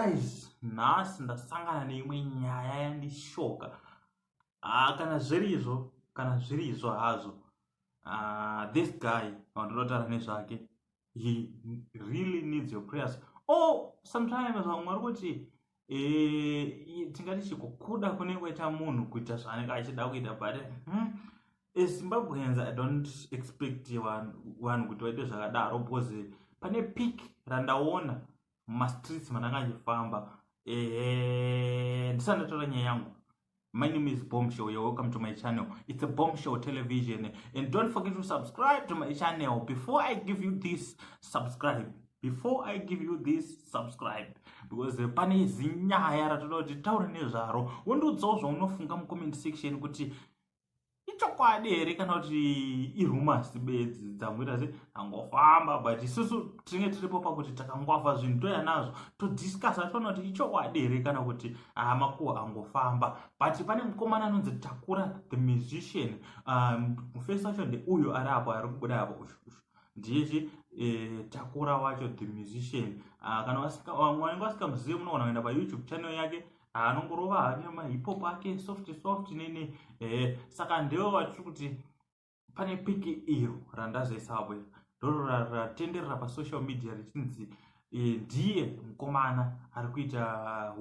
Guys, nhasi ndasangana neimwe nyaya yandishoka. Ah, kana zviri izvo, kana zviri izvo hazvo. Ah, this guy wandotaura nezvake, he really needs your prayers. Or sometimes vamwe vari kuti tingati chikukuda kunenge kwaita munhu kuita zvaanenge achida kuita, but as Zimbabweans, I don't expect vanhu kuti vaite zvakadaro, because pane pic randaona mumastreets mandanga achifamba. Ndisati ndataura nyaya yangu, my name is Bomb Show. You're welcome to my channel. It's a Bomb Show Television, and don't forget to subscribe to my channel. Before I give you this, subscribe. Before I give you this, subscribe, because pane zinyaya ratoda kuti taure nezvaro. Wondiudzawo zvaunofunga mucomment section kuti ichokwadi here kana kuti irumours bedzi dzangoita se angofamba, but isusu tinenge tiripo pakuti takangwafa zvinhu, toya nazvo, todiscussa, toona kuti ichokwadi here kana kuti makuhwa angofamba. But pane mukomana anonzi Takura the Musician. Mufesi wacho ndeuyo ari apo, ari kubuda apo, ndiyechi Takura wacho the Musician. Kana vamwe vanenge vasikamuzivi, munogona kuenda paYouTube channel yake, anongorova hake mahiphop ake soft soft nene. Saka ndevo vatiri kuti pane pic iro randazoisapo, ndoro ratenderera pasocial media richinzi ndiye mukomana ari kuita.